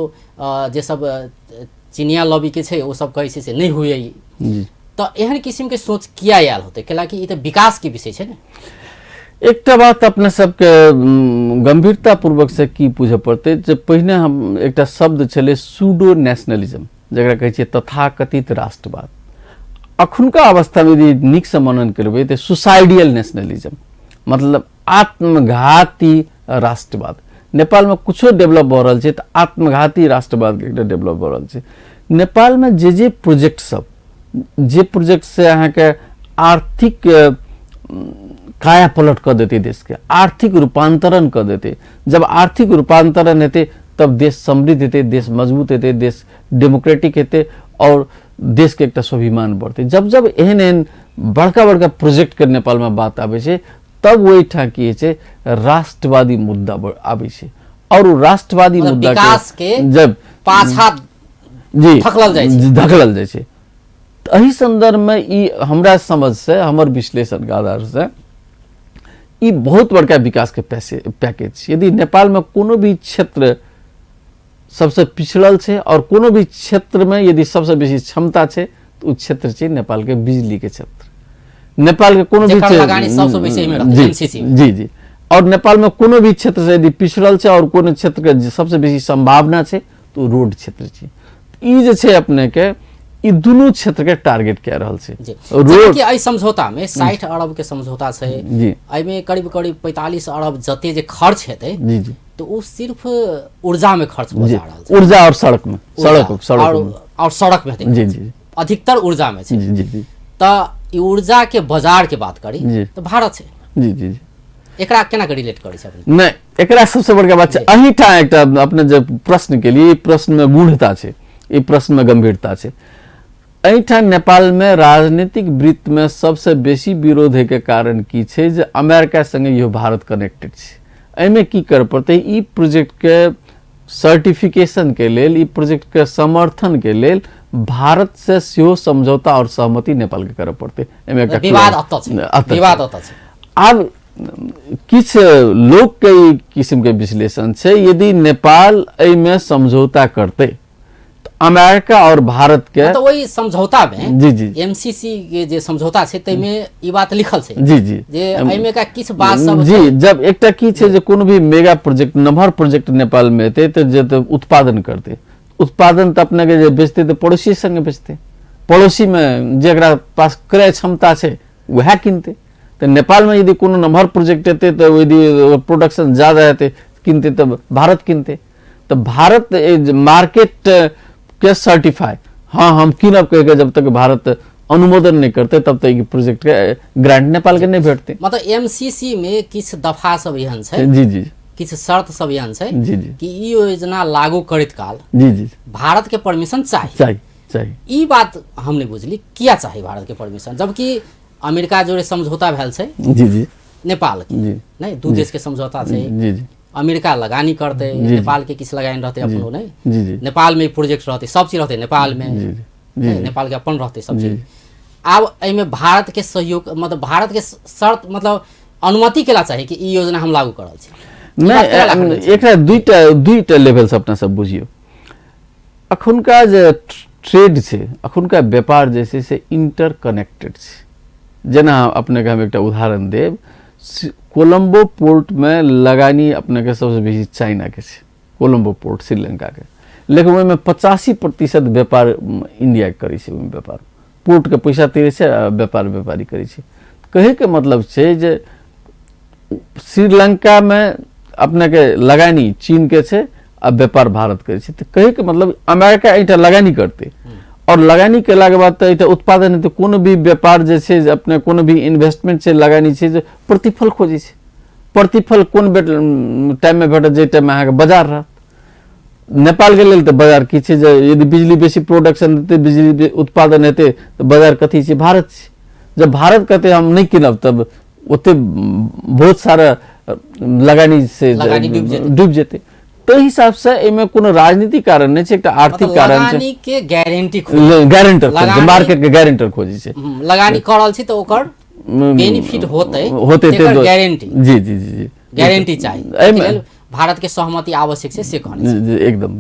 जे सब चीनिया लॉबी के छै ओ सब कहै छै से नहि हुए ई। जी। तऽ एहन किसिम के सोच किया आयल होतै, कैलाकि ई तऽ विकास के विषय छै ने। एकटा बात अपने सबके गंभीरता पूर्वक से की बुझऽ पड़तै जे पहिने हम एकटा शब्द छलै सूडो नेशनलिज्म, जकरा कहै छियै तथाकथित राष्ट्रवाद। अखुनका अवस्थामे यदि नीकसँ मनन करबै तऽ सुसाइडियल नेशनलिज्म, मतलब आत्मघाती राष्ट्रवाद। नेपालमे कुछो डेवलप भऽ रहल छै तऽ आत्मघाती राष्ट्रवादके एकटा डेवलप भऽ रहल छै। नेपालमे जे जे प्रोजेक्ट सब, जे प्रोजेक्ट से अहाँके आर्थिक काया पलट कऽ देतै, देशके आर्थिक रूपांतरण कऽ देतै, जब आर्थिक रूपांतरण हेतै तब देश समृद्ध हेतै, देश मजबूत हेतै, देश डेमोक्रेटिक हेतै और देशके एकटा स्वाभिमान बढ़तै। जब जब एहन एहन बड़का बड़का प्रोजेक्टके नेपालमे बात आबै छै तब ओहिठाम की होइ छै राष्ट्रवादी मुद्दा आबै छै और ओ राष्ट्रवादी मतलब मुद्दा विकास के जब पाछा जी धकलल जाइ छै। धकलल जाइ छै। तऽ एहि संदर्भमे ई हमरा समझ से, हमर विश्लेषणके आधार से ई बहुत बड़का विकास के पैकेज छै। यदि नेपालमे कोनो भी क्षेत्र सबसे पिछड़ल छै और कोनो भी क्षेत्रमे यदि सबसे बेसी क्षमता छै तऽ ओ क्षेत्र छै नेपालके बिजली के क्षेत्र। नेपालके कोनो भी जेकर क्षेत्र- लगानी सबसँ बेसी एहिमे रहतै, जी, MCC मे। जी जी। और नेपालमे कोनो भी क्षेत्र से यदि पिछड़ल छै और कोनो क्षेत्रके जे सबसे बेसी संभावना छै तऽ ओ रोड क्षेत्र छै। ई जे छै अपने के ई दुनू क्षेत्र के टारगेट कए रहल छै। जी। रोड जेनाकि एहि समझौता में 60 अरब के समझौता छै, जी। एहिमे करीब करीब 45 अरब जते जे खर्च हेतै जी जी तऽ ओ सिर्फ ऊर्जा में खर्च हो जी जा रहल छै। ऊर्जा और सड़क में, ऊर्जा सड़क सड़क में। और सड़क में हेतै। जी जी अधिकतर ऊर्जा में छै। जी जी जी तऽ ई ऊर्जा के बाजार के बात करी जी। तऽ भारत छै। जी जी जी एकरा केना के रिलेट करै छै अपने? नहि, एकरा सबसे बड़का बात छै एहिठाम एकटा अपने जे प्रश्न केलियै, ई प्रश्न में गूढ़ता छै, ई प्रश्न में गंभीरता छै। एहिठाम नेपाल में राजनीतिक वृत्त में सबसे बेसी विरोध होइके कारण की छै जे अमेरिका संगे इहो भारत कनेक्टेड छै। एहिमे की करऽ पड़तै, ई प्रोजेक्ट के सर्टिफिकेशन के लेल, ई प्रोजेक्ट के समर्थन के लेल भारत से सेहो समझौता और सहमति नेपाल के करऽ पड़तै। एहिमे एकटा विवाद अतऽ छै। अतऽ छै। विवाद अतऽ छै। आब किछु लोकके ई किसिमके विश्लेषण छै, यदि नेपाल एहिमे समझौता करतै तऽ अमेरिका और भारत के तऽ ओहि समझौता में जी जी एमसीसी के जे समझौता छै ताहिमे ई बात लिखल छै जी जी जे एहिमे का किछु बात सब जी। जब एकटा की छै जे कोनो भी मेगा प्रोजेक्ट, नमहर प्रोजेक्ट नेपाल में एतै तऽ जे तऽ उत्पादन करतै, उत्पादन तऽ अपने के जे बेचतै तऽ पड़ोसी संगे बेचतै, पड़ोसी में जेकरा पास क्रय क्षमता छै वएह किनतै। तऽ नेपाल में यदि कोनो नमहर प्रोजेक्ट एतै तऽ यदि प्रोडक्शन ज्यादा हेतै किनतै तऽ भारत किनतै। तऽ भारत मार्केट के सर्टिफाई, हाँ हम कीनब कहि के जब तक भारत अनुमोदन नहीं करते तब तक ई प्रोजेक्ट के ग्रांट नेपाल के नहीं भेटते। मतलब एमसीसी में किछु दफा सब एहन छै, जी जी, किछु शर्त सब एहन छै जी जी कि ई योजना लागू करैत काल जी जी भारत के परमिशन चाही चाही चाही। ई बात हम नहीं बुझली, किया चाही भारत के परमिशन, जबकि अमेरिका जोड़े समझौता भेल छै जी जी नेपाल के जी नहीं, दू देश के समझौता छै, जी जी अमेरिका लगानी करते, नेपाल के किछु लगानी रहते अपनो नहीं, जी जी नेपाल में प्रोजेक्ट रहते, सब चीज रहते नेपाल में, जी जी नहीं, नेपाल के अपन रहते सब चीज। आब एहिमे भारत के सहयोग, मतलब भारत के शर्त, मतलब अनुमति केला चाही कि ई योजना हम लागू करल छी। नहीं, एकरा दुईटा लेवल से अपना सब बुझियौ। अखुनका जे ट्रेड छै, अखुनका व्यापार जे छै से इंटरकनेक्टेड छै। जेना अपने के हम एकटा उदाहरण देब, कोलम्बो पोर्ट में लगानी अपने के सबसे बेसी चाइना के छै, कोलम्बो पोर्ट श्रीलंका के, लेकिन ओहिमे 85% व्यापार इंडिया के करै छै। ओहिमे व्यापार पोर्ट के पैसा तिरै छै आ व्यापार व्यापारी करै छै। कहै के मतलब छै जे श्रीलंका में अपने के लगानी चीन के छै आ व्यापार भारत करै छै। तऽ कहै के मतलब अमेरिका एहिठाम लगानी करतै और लगानी केलाके बाद तऽ एहिठाम उत्पादन हेतै। कोनो भी व्यापार जे छै, जे अपने कोनो भी इन्वेस्टमेंट छै, लगानी छै, जे प्रतिफल खोजै छै। प्रतिफल कोन टाइममे भेटत? जाहि टाइममे अहाँके बाजार रहत। नेपालके लेल तऽ बाजार की छै जे यदि बिजली बेसी प्रोडक्शन हेतै, बिजली उत्पादन हेतै तऽ बाजार कथी छै? भारत छै। जब भारत कहतै हम नहि कीनब तब ओते बहुत सारा लगानी से डूबि जेतै। ताहि हिसाब से एहिमे कोनो राजनीतिक कारण नहि छै, एकटा आर्थिक कारण छै। लगानी के गारंटी, गारंटर खोजै, मार्केट के गारंटर खोजै छै। लगानी कर रहल छी तऽ ओकर बेनिफिट होतै, होतै गारंटी। जी जी जी गारंटी चाही। एहिमे भारत के सहमति आवश्यक छै से कहने छै एकदम।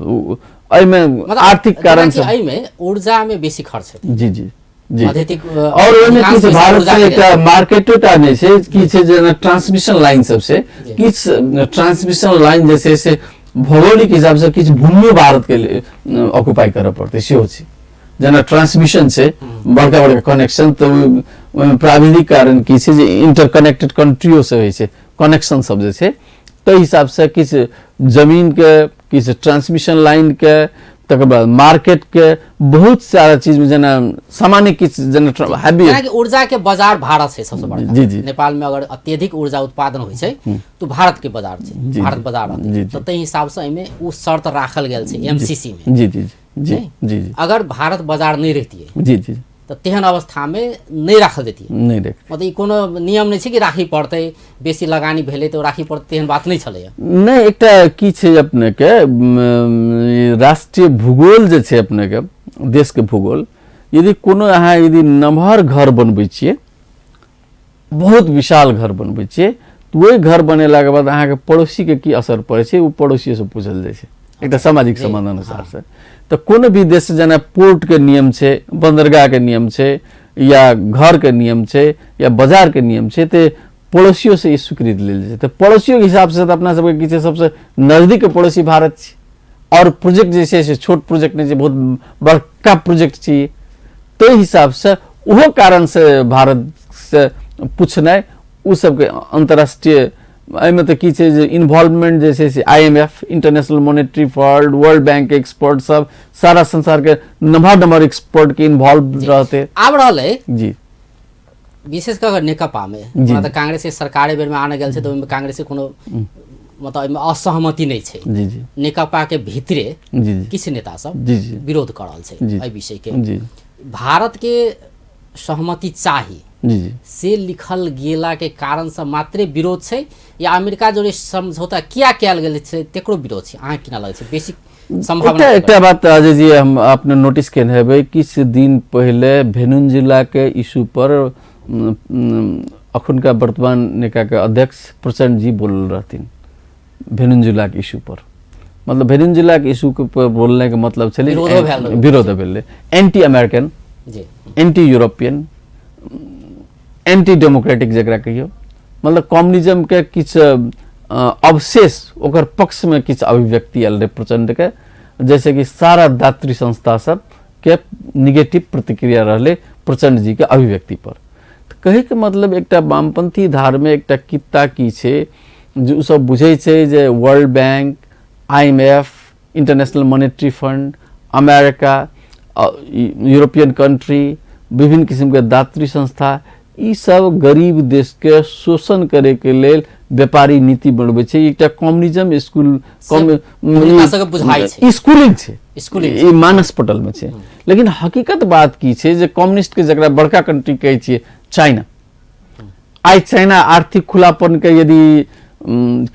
एहिमे आर्थिक कारण से एहिमे ऊर्जा में बेसी खर्च हेतै। जी जी जी। और ओहिमे किछु भारत से एकटा मार्केटो टा नहि छै, की छै जेना ट्रांसमिशन लाइन सब छै, किछु ट्रांसमिशन लाइन जे छै से भौगोलिक हिसाब से किछु भूमियो भारत के ऑक्यूपाई करऽ पड़तै, सेहो छै। जेना ट्रांसमिशन छै बड़का बड़का कनेक्शन, तऽ ओहिमे प्राविधिक कारण की छै जे इंटरकनेक्टेड कंट्रियो से होइ छै कनेक्शन सब जे छै, ताहि हिसाब से किछु जमीन के, किछु ट्रांसमिशन लाइन के, तकर बाद मार्केट के बहुत सारा चीज में जेना सामान्य किछु जेना हैवी ऊर्जा के बाजार भारत छै सबसे बड़का। जी जी। नेपाल में अगर अत्यधिक ऊर्जा उत्पादन होइ छै तो भारत के बाजार छै, भारत बाजार रहतै। तऽ ताहि हिसाब से एहिमे ओ शर्त राखल गेल छै एमसीसी में। जी जी जी जी जी। अगर भारत बाजार नहि रहितियै जी जी तऽ तेहन अवस्था में नहि राखल जैतियै, नहि रखतियै। मतलब ई कोनो नियम नहि छै कि राखी पड़तै, बेसी लगानी भेलै तऽ राखी पड़तै, तेहन बात नहि छलैया। नहि, एकटा की छै अपने के राष्ट्रीय भूगोल जे छै अपने के देश के भूगोल, यदि कोनो अहाँ यदि नमहर घर बनबै छियै, बहुत विशाल घर बनबै छियै, तऽ ओहि घर बनेलाके बाद अहाँके पड़ोसीके की असर पड़ै छै ओ पड़ोसीसँ पूछल जाइ छै, एकटा सामाजिक संबंध अनुसार से। तऽ कोनो भी देश जेना पोर्ट के नियम छै, बंदरगाह के नियम छै, या घर के नियम छै, या बाजार के नियम छै, तऽ पड़ोसियो से ई स्वीकृति लेल जाइ छै। तऽ पड़ोसियो के हिसाब से तऽ अपना सबके की छै सबसे नजदीक के पड़ोसी भारत छै, और प्रोजेक्ट जे छै से छोट प्रोजेक्ट नहि छै, बहुत बड़का प्रोजेक्ट छै। ताहि हिसाब से ओहो कारण से भारत से पूछनाइ ओ सबके अंतर्राष्ट्रीय एहिमे तऽ की छै जे इन्वॉल्वमेंट जे छै से IMF, international monetary fund, world bank के एक्सपर्ट सब, सारा संसार के नम्हर नम्हर एक्सपर्ट के इन्वॉल्व रहते। आब रहलै जी विशेष कऽ नेकपा में, ओना तऽ कांग्रेस के सरकार बेर में आने गेल छै तऽ ओहिमे कांग्रेस के कोनो मतलब एहिमे असहमति नहि छै। जी जी। नेकपा के भीतरे जी जी किछु नेता सब जी जी विरोध कर रहल छै एहि विषय के। जी भारत के सहमति चाही जी जी से लिखल गेला के कारण से मात्रे विरोध छै, या अमेरिका जोड़े समझौता किया कयल गेल छै तेकरो विरोध छै? अहाँ केना लगै छै बेसी संभावना? एकटा बात अजय जी हम अपने नोटिस केने हेबै, किछु दिन पहिले भेनुजिला के इशू पर अखुनका वर्तमान नेकाके अध्यक्ष प्रचण्ड जी बोलल रहथिन भेनेजुलाके इशू पर। मतलब भेनेजुलाके इशू के पर बोलने के मतलब छलै विरोधो भेल रहै। विरोध भेलै, anti American, ji, anti European, anti democratic जकरा कहियौ, मतलब कम्युनिज्म के किछु अवशेष ओकर पक्ष में किछु अभिव्यक्ति आयल रहै प्रचण्ड के, जैसे कि सारा दात्री संस्था सब के निगेटिव प्रतिक्रिया रहलै प्रचण्ड जी के अभिव्यक्ति पर। तऽ कहैके मतलब एकटा वामपंथी धारमे एकटा कित्ता की छै जे ओ सब बुझै छै जे World Bank, IMF, International Monetary Fund, America, European country, विभिन्न किसिमके दात्री संस्था, ई सब गरीब देशके शोषण करैके लेल व्यापारी नीति बनबै छै। एकटा कम्युनिज्म स्कूल हुनका सबके बुझाइ छै। स्कूलिंग छै, स्कूलिंग ई मानस पटल में छै। लेकिन हकीकत बात की छै जे कम्युनिस्ट के जकरा बड़का कंट्री कहै छियै चाइना, आइ चाइना आर्थिक खुलापन के यदि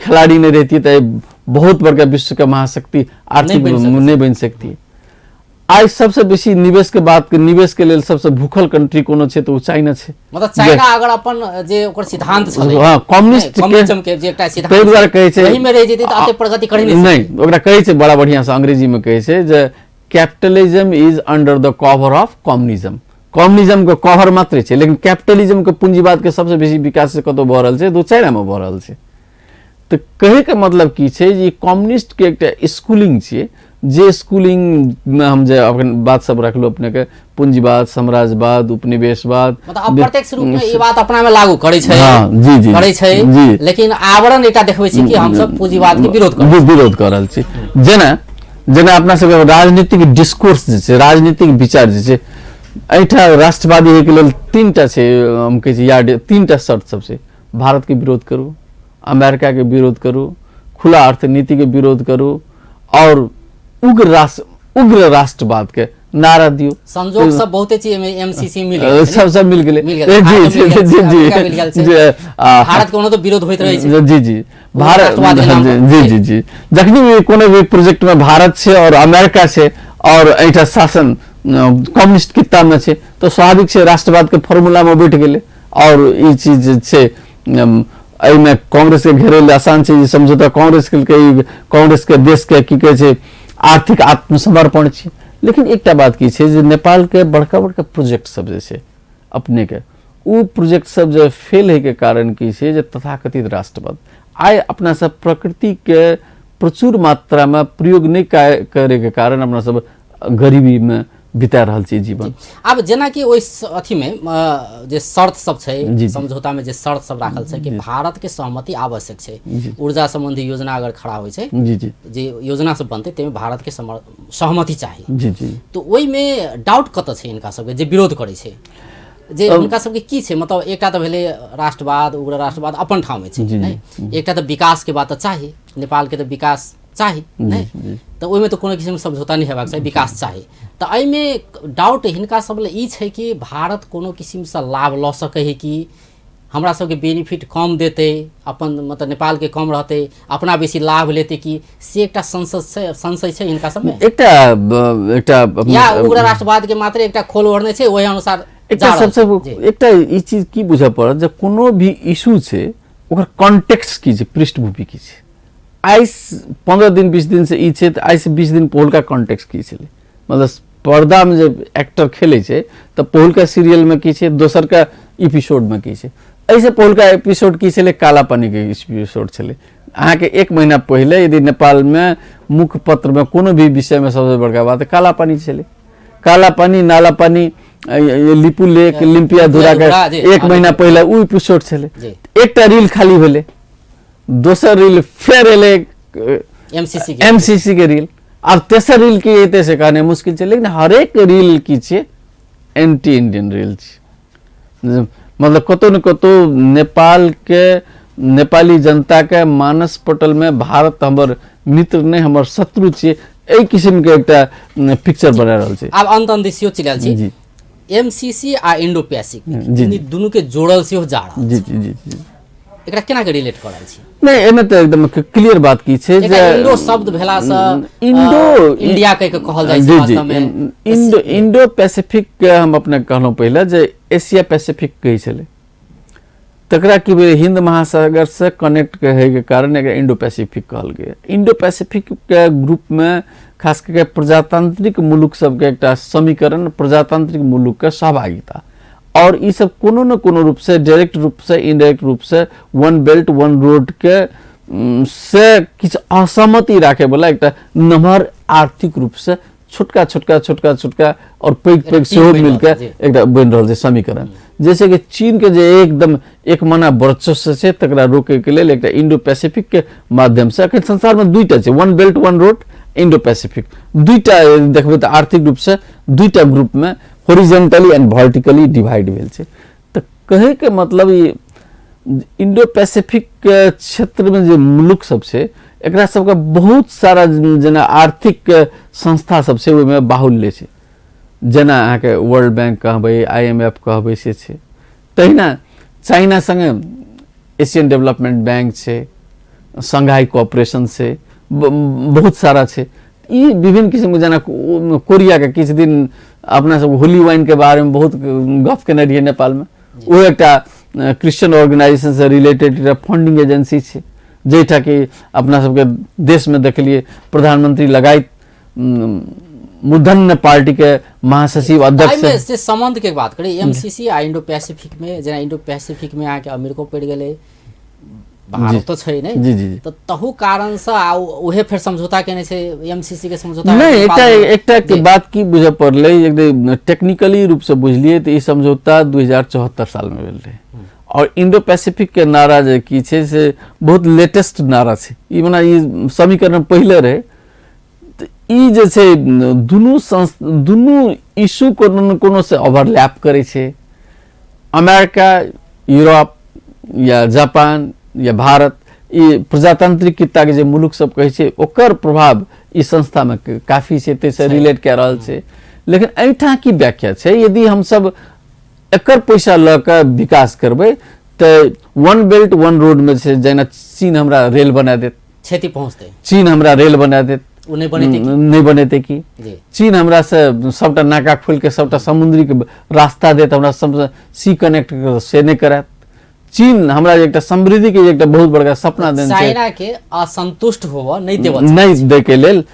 खिलाड़ी नहीं रहती तऽ बहुत बड़का विश्व के महाशक्ति आर्थिक नहीं बनि सकती। आइ सबसे बेसी निवेश के बात, निवेश के लेल सबसे भूखल कंट्री कोनो छै तऽ ओ चाइना छै। मतलब चाइना अगर अपन जे ओकर सिद्धांत छलै, हां, कम्युनिस्ट के कम्युनिज्म के जे एकटा सिद्धांत ताहि दुआरे कहै छै, ओहि में रहि जेतै तऽ एते प्रगति करै नहि, ओकरा कहै छै बड़ा बढ़िया से अंग्रेजी में कहै छै जे capitalism is under the cover of communism. Communism के कवर मात्र छै, लेकिन कैपिटलिज्म के पूंजीवाद के सबसे बेसी विकास कतौ भऽ रहल छै तऽ ओ चाइना में भऽ रहल छै। तऽ कहै के मतलब की छै जे कम्युनिस्ट के एकटा स्कूलिंग छियै, जे स्कूलिंग में हम जे अपन बात सब रखलहुँ अपने के, पूंजीवाद, साम्राज्यवाद, उपनिवेशवाद, मतलब अप्रत्यक्ष रूप में ई बात अपना में लागू करै छै, हाँ, जी, जी, करै छै, जी। लेकिन आवरण एकटा देखबै छै कि हम सब पूंजीवाद के विरोध करै छी। विरोध कऽ रहल छी। जेना जेना अपना सबके राजनीतिक डिस्कोर्स जे छै, राजनीतिक विचार जे छै, एहिठाम राष्ट्रवादी होइके लेल तीनटा छै, हम कहै छी यार्ड, तीनटा शर्त सब छै। भारत के विरोध करू, अमेरिका के विरोध करू, खुला अर्थनीति के विरोध करू, और उग्र राष्ट्रवाद के नारा दियौ। संजोग सब बहुते चीज एमे एमसीसी मिल गेल सब सब मिल गेलै। मिल गेलै। जी, भारत जी, मिल गेल जी, छै, जी, अमेरिका मिल गेल छै। जी, भारत के ओना तऽ विरोध होइत रहै छै। जी, जी, भारत, राष्ट्रवाद के नाम पर। जी, जी, जी। जखनी भी कोनो भी प्रोजेक्ट में भारत छै और अमेरिका छै और एहिठाम शासन कम्युनिस्ट कित्ता में छै, तऽ स्वाभाविक छै राष्ट्रवाद के फॉर्मूला में बैठ गेलै। और ई चीज जे छै, एहिमे कांग्रेस के घेरै लए आसान छै, जे समझौता कांग्रेस केलकै, ई कांग्रेस के देश के की कहै छै आर्थिक आत्मसमर्पण छै। लेकिन एकटा बात की छै जे नेपाल के बड़का बड़का प्रोजेक्ट सब जे छै अपने के, उ प्रोजेक्ट सब जे फेल होइके कारण की छै जे तथाकथित राष्ट्रवाद आइ अपना सब प्रकृति के प्रचुर मात्रा में प्रयोग नहि करैके कारण अपना सब गरीबी में बिता रहल छी जीवन। आब जेनाकि ओहि अथी में जे शर्त सब छै, जी, जी। समझौता में जे शर्त सब राखल छै कि भारत के सहमति आवश्यक छै, जी। ऊर्जा संबंधी योजना अगर खड़ा होइ छै, जी, जी। जे योजना सब बनतै ताहिमे भारत के सहमति चाही। जी, जी। तो ओहिमे डाउट कतऽ छै हिनका सबके जे विरोध करै छै, जे हुनका सबके की छै? मतलब एकटा तऽ भेलै राष्ट्रवाद, उग्र राष्ट्रवाद अपन ठाममे छै, जी, जी। नहि? एकटा तऽ विकास के बात तऽ चाही, नेपाल के तऽ विकास चाही, नहि? जी। तऽ ओहिमे तऽ कोनो किसिमके समझौता नहि हेबाक चाही, विकास चाही। तऽ एहिमे डाउट हिनका सब लए ई छै कि भारत कोनो किसिमसँ लाभ लऽ सकै है कि हमरा सबके बेनिफिट कम देतै, अपन मतलब नेपालके कम रहतै, अपना बेसी लाभ लेतै कि, से एकटा संशय छै, संशय छै हिनका सबमे। एकटा या उग्र राष्ट्रवाद के मात्र एकटा खोल ओढ़ने छै, ओहि अनुसार एकटा जा रहल सबसे छै। जी। एकटा ई चीज की बुझऽ पड़त जे कोनो भी इशू छै ओकर कॉन्टेक्स्ट की छै, पृष्ठभूमि की छै। आइ 15 दिन 20 दिन से ई छै तऽ आइ से 20 दिन पहिलुका कॉन्टेक्स्ट की छलै, मतलब पर्दामे जे एक्टर खेलै छै तऽ पहिलुका सीरियलमे की छै, दोसरका एपिसोडमे की छै। एहिसँ पहिलुका एपिसोड की छलै, काला पानीके एपिसोड छलै। अहाँके 1 महीना पहिले यदि नेपालमे मुख्य पत्रमे कोनो भी विषयमे सबसँ बड़का बात काला पानी छलै। काला पानी, नाला पानी, लिपु लेक, लिम्पिया धुरा के 1 महीना पहिले उ एपिसोड छलै। एकटा रील खाली भेलै, दोसर रील फेर एलै एमसीसी के। एमसीसी के रील। आब तेसर रील की एतै से कहनाइ मुश्किल छै, लेकिन हरेक रील की छै एंटी इंडियन रील छै। मतलब कतौ ने कतौ नेपाल के, नेपाली जनता के मानस पटल में भारत हमर मित्र नहि हमर शत्रु छियै, एहि किसिम के एकटा पिक्चर बना रहल छै। आब अंत अंत सेहो चलि आयल छी। जी। एमसीसी आ इंडो पैसिफिक जी, जी। दुनू के जोड़ल सेहो जा रहल जी, छै। जी, जी, जी। एकरा केना के रिलेट कर रहल छी? नहि, एहिमे तऽ एकदम क्लियर बात की छै एकरा जे इंडो शब्द भेला सँ, इंडो इंडिया कहि के कहल जाइ छै जी, जी, वास्तव में। इंडो पैसिफिक के हम अपने कहलहुँ पहिले जे एशिया पैसिफिक कहै छलै। तकरा की भेलै, हिंद महासागर से कनेक्ट होइके कारण एकरा इंडो पैसिफिक कहल गेल। इंडो पैसिफिक के ग्रुप में खास करके प्रजातांत्रिक मुल्क सबके एकटा समीकरण, प्रजातांत्रिक मुल्क के सहभागिता, और ई सब कोनो न कोनो रूप से, डायरेक्ट रूप से, इनडायरेक्ट रूप से वन बेल्ट वन रोड के से किछु असहमति राखे वाला एकटा नमहर आर्थिक रूप से छोटका छोटका छोटका छोटका और पैघ पैघ सेहो मिलके एकटा बनि रहल छै समीकरण। जैसे कि चीन के जे एकदम एक मना वर्चस्व छै तकरा रोके के लेल एकटा इंडो पैसिफिक के माध्यम से अखन संसार में दुईटा छै, one belt one road, Indo Pacific, दुईटा देखबै तऽ आर्थिक रूप से दुईटा ग्रुप में होरिजेंटली एंड वर्टिकली डिवाइड भेल छै। तऽ कहै के मतलब ई इंडो पैसिफिक के क्षेत्र में जे मुल्क सब छै एकरा सबके बहुत सारा जेना आर्थिक संस्था सब छै ओहिमे बाहुल्य छै, जेना अहाँके वर्ल्ड बैंक कहबै, IMF कहबै से छै। तहिना चाइना संगे एशियन डेवलपमेंट बैंक छै, शंघाई कोऑपरेशन छै, बहुत सारा छै। ई विभिन्न किसिमके, जेना कोरियाके किछु दिन अपना सब होली वाइन के बारे में बहुत गप केने रहियै नेपालमे, ओ एकटा क्रिश्चियन ऑर्गेनाइजेशन से रिलेटेड एकटा फंडिंग एजेंसी छै, जाहिठाम कि अपना सबके देशमे देखलियै प्रधानमंत्री लगायत मूर्धन्य पार्टी के महासचिव अध्यक्ष। से संबंध के बात करी एमसीसी आ इंडो पैसिफिक में, जेना इंडो पैसिफिक में अहाँके अमेरिको पड़ि गेलै, भारतो छै ने, जी जी, तऽ तहु कारण से आ उहे फेर समझौता केने छै एमसीसी के समझौता। नहीं, एकटा एकटा के बात की बुझे पड़लै, एकदम टेक्निकली रूप से बुझलियै तऽ ई समझौता 2074 साल में भेल रहै, और इंडो पैसिफिक के नारा जे की छै से बहुत लेटेस्ट नारा छै, ई मने ई समीकरण पहिले रहै। ई जे छै दुनू इशू कोनो न कोनो से ओवरलैप करै छै। अमेरिका, यूरोप या जापान या भारत, ई प्रजातांत्रिक कित्ता के जे मुल्क सब कहै छै ओकर प्रभाव ई संस्था में काफी छै, ताहिसँ रिलेट कए रहल छै। लेकिन एहिठाम की व्याख्या छै, यदि हमसब एकर पैसा लऽ कऽ विकास करबै तऽ वन बेल्ट वन रोड में छै, जेना चीन हमरा रेल बना देत, क्षति पहुँचतै, चीन हमरा रेल बना देत, ओ नहि बनेतै की? नहि बनेतै की? चीन हमरा से सबटा नाका खोलि के सबटा समुद्री के रास्ता देत, हमरा सब सी कनेक्ट से नहि करायत। चीन हमरा एकटा समृद्धि के एकटा बहुत बड़का सपना देने छै, चाइना के असंतुष्ट होबऽ नहि देबऽ नहि दै के लेल।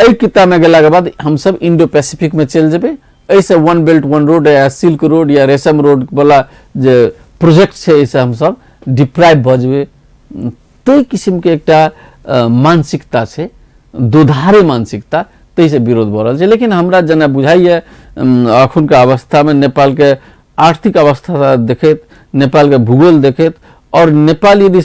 एहि किताब में गेला के बाद हमसब इंडो पैसिफिक में चलि जेबै, एहिसँ वन बेल्ट वन रोड या सिल्क रोड या रेशम रोड वाला जे प्रोजेक्ट छै एहिसँ हमसब डिप्राइव भऽ जेबै। ताहि किसिमके एकटा मानसिकता छै, दुधारे मानसिकता, ताहिसँ विरोध भऽ रहल छै। लेकिन हमरा जेना बुझाइए अखुनका अवस्थामे नेपालके आर्थिक अवस्था देखैत, नेपालके भूगोल देखैत, और नेपाल यदि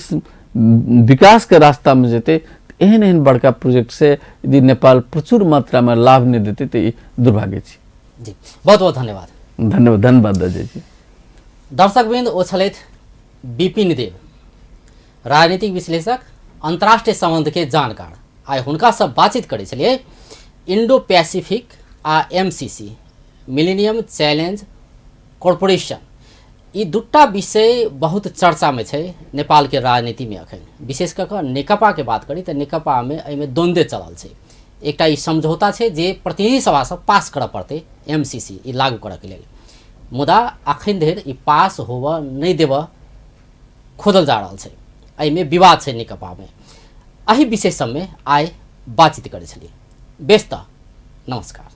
विकासके रास्तामे जेतै एहन एहन बड़का प्रोजेक्ट से यदि नेपाल प्रचुर मात्रामे लाभ नहि देतै तऽ ई दुर्भाग्य छै। जी, बहुत बहुत धन्यवाद। धन्यवाद, धन्यवाद अजय जी। दर्शकवृंद, ओ छलथि विपिन देव, राजनीतिक विश्लेषक, अंतर्राष्ट्रीय संबंध के जानकार। आइ हुनकासँ बातचीत करै छलियै इंडो पैसिफिक आ एमसीसी, मिलेनियम चैलेंज कॉरपोरेशन, ई दूटा विषय बहुत चर्चामे छै नेपालके राजनीतिमे अखन। विशेष कऽ कऽ नेकपाके बात करी तऽ नेकपामे एहिमे द्वन्द्व चलल छै। एकटा ई समझौता छै जे प्रतिनिधि सभासँ पास करऽ पड़तै एमसीसी ई लागू करऽके लेल, मुदा अखन धरि ई पास होबऽ नहि देबऽ खोजल जा रहल छै। एहिमे विवाद छै नेकपामे। एहि विषय सबमे आइ बातचीत करै छलियै। बेस तऽ नमस्कार।